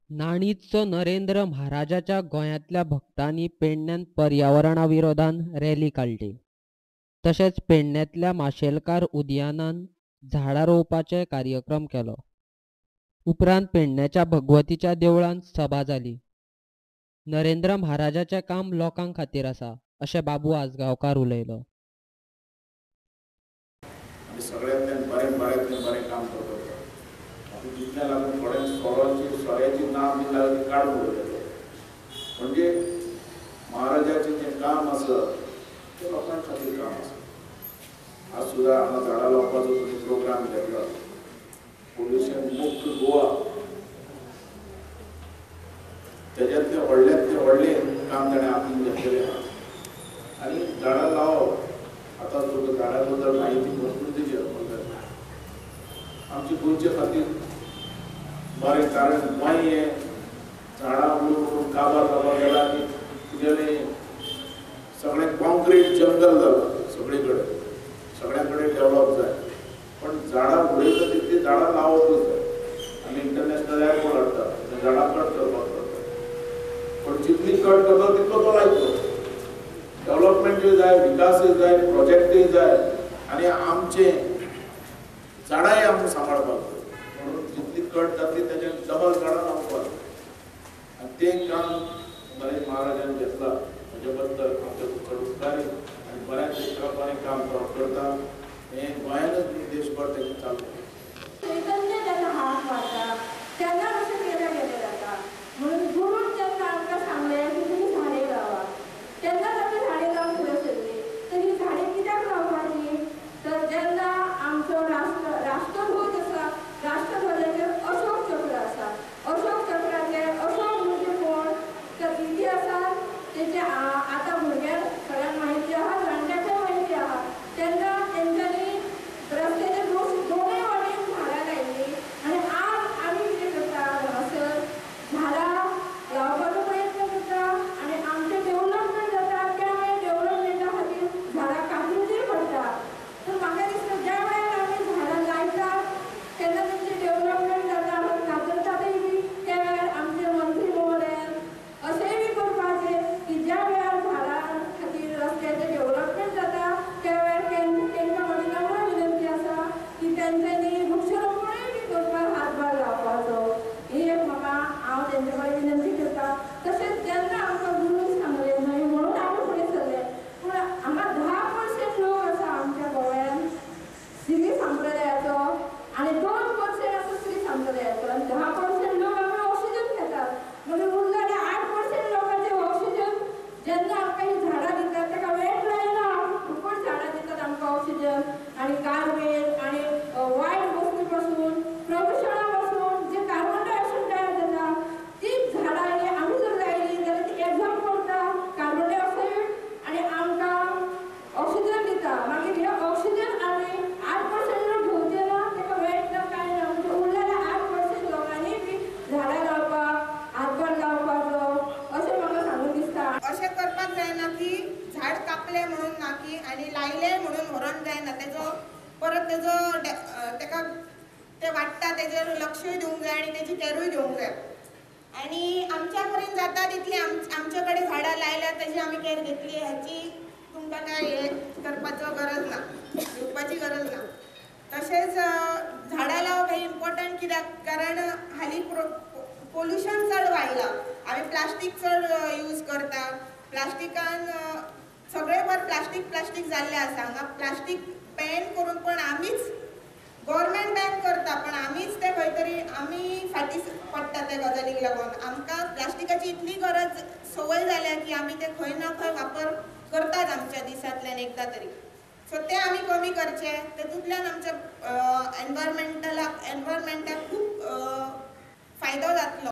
नाणीजचो नरेंद्र महाराजाच्या गोंयांतल्या भक्तांनी पेडण्यांत पर्यावरणा विरोधान रॅली काडली. तशेंच पेडण्यांतल्या माशेलकार उद्यानान झाडां रोवपाचे कार्यक्रम केलो. उपरांत पेडण्याच्या भगवतीच्या देवळांत सभा जाली. नरेंद्र महाराजाचें काम लोकां खातीर आसा अशें बाबू आजगांवकार उलयलो. आनी सगळ्यांतल्यान बरें बऱ्यांतलें बरें काम करता. आतां तितल्या लागून थोड्यांक सोऱ्याची नांव बी लागली काडून उडयले. म्हणजे महाराजाचें जें काम आसा तें लोकां खातीर काम आसा. आज सुद्दां हांगा झाडां लावपाचो तुमी प्रोग्राम घेतला, पोल्युशन मुक्त गोवा, तेज्यांतलें व्हडल्यांतलें व्हडलें काम ताणें आपूण घेतलेलें आसा. आनी झाडां लावप, आतां तुका झाडां बद्दल म्हायती भरपूर दिली. आमचे गोंयचे खातीर बरें, कारण गोंय हें झाडां उडून उडून काबार काबार जाला आनी तुगेलें सगळें कॉन्क्रीट जंगल जालां सगळे कडेन, सगळ्यां कडेन डेवलप जाय. पण झाडां उडयता तितलीं झाडां लावपूच जाय. आमी इंटरनॅशनल एअरपोर्ट हाडटा, झाडां कट करपाक पडटा, पण जितली कट करता तितलो तो लायतलो. डेवलपमेंटूय जाय, विकासूय जाय, प्रोजेक्टूय जाय, आनी आमचें झाडांय आमकां सांबाळपाक जाय. म्हणून जितली कट जातली तेजे डबल झाडां लावपाक जाय. आनी तें काम नरेंद्र महाराजान घेतलां, ताजे बद्दल आमचे चड उपकारी. आनी बऱ्या बरें काम करता, हें गोंयानच न्ही देशभर तेजें चालू. चैतन्य जेन्ना हात मारता तेन्ना अशें केलें गेलें जाता. म्हणून गुरून जेन्ना आमकां सांगलें की तुमी झाडें लावा, तेन्नाच आमी झाडें लावन फुडें सरलीं. तर ही झाडें कित्याक लावपाची, तर जेन्ना आमचो राष्ट्रध्वज आसा, राष्ट्रध्वजाचेर अशोक चक्र आसा. अशोक चक्राचेर अशोक म्हणजे कोण, तर इतिहासांत तेचे आतां भुरग्यांक सगळ्यांक म्हायती आसा, जाणट्यांकूय म्हायती आसा. तेन्ना तेंच्यांनी रस्त्याचे दोनूय वाटेन झाडां लायलीं. आनी आज आमी कितें करता, हांगासर झाडां लावपाचो प्रयत्न करता आनी आमचें डेवलपमेंट जाता. त्या वेळार डेवलपमेंटा खातीर झाडां कापुचीं पडटा. तर म्हाका दिसता ज्या वेळार आमी झाडां लायतात तेन्ना तेंचें डेवलपमेंट जाता, कातरतातय बी. त्या वेळार आमचे मंत्री महोदयान अशेंय बी करपाचें की ज्या वेळार झाडां खातीर रस्त्याचें डेवलपमेंट जाता त्या वेळार तेंकां म्हजी नम्र विनंती आसा की तेंच्यांनी वृक्षरोपणूय बी करपाक हातभार लावपाचो. ही एक म्हाका हांव तेंचे कडेन विनंती करता. तशेंच जेन्ना आमकां गुरून सांगलें न्हय म्हणून आमी फुडें सरले, पूण हांगा 10% लोक आसा आमच्या गोंयांत सिरी संप्रदायाचो आनी 2% आसा श्री संप्रदायाचो, आनी 10% लोक आमी ऑक्सिजन घेतात. मागीर उरलेले 8% लोकांचे ऑक्सिजन जेन्ना आमकां ही झाडां दितात ताका वेट लायना, फुकट झाडां दितात आमकां ऑक्सिजन. आनी गार्बेज आनी वायट वस्तू पासून, प्रदुशणा पासून जे कार्बन डायऑक्सायड तयार जाता तीच झाडां आमी जर लायली जाल्यार ती एब्झॉर्ब करता कार्बन डायऑक्सायड आनी आमकां ऑक्सिजन दिता. मागीर हे ऑक्सिजन आमी 8% लोक घेवचे ना, ताका वेट ना कांय ना. म्हणजे उरलेल्या 8% लोकांनी बी झाडां लावपाक हातभार लावपाचो अशें म्हाका सांगून दिसता. अशें करपाक जायना की झाड कापलें म्हणून ना की आनी लायलें म्हणून व्हरोन जायना, तेजो परत तेजो तेका ते वाडटा तेजेर लक्षूय दिवंक जाय आनी तेजी कॅरूय घेवंक जाय. आनी आमच्या पर्यंत जाता तितली आमचे कडेन झाडां लायल्यार तेजी आमी कॅर घेतली हाची तुमकां काय हें करपाचो गरज ना, घेवपाची गरज ना. तशेंच झाडां लावप हें इम्पॉर्टंट कित्याक, कारण हालीं पोल्युशन चड वाडलां, आमी प्लास्टीक चड यूज करता. प्लास्टिकान सगळे भर प्लास्टीक प्लास्टीक जाल्लें आसा. हांगा प्लास्टीक बॅन करून पण आमीच गव्हर्मेंट बॅन करता, पण आमीच ते खंय तरी आमी फाटीं पडटा त्या गजालीक लागून. आमकां प्लास्टिकाची इतली गरज संवय जाल्या की आमी ते खंय ना खंय वापर करतात आमच्या दिसांतल्यान एकदां तरी. सो ते आमी कमी करचे, तेतूंतल्यान आमच्या एनवायरमेंटाक खूब फायदो जातलो.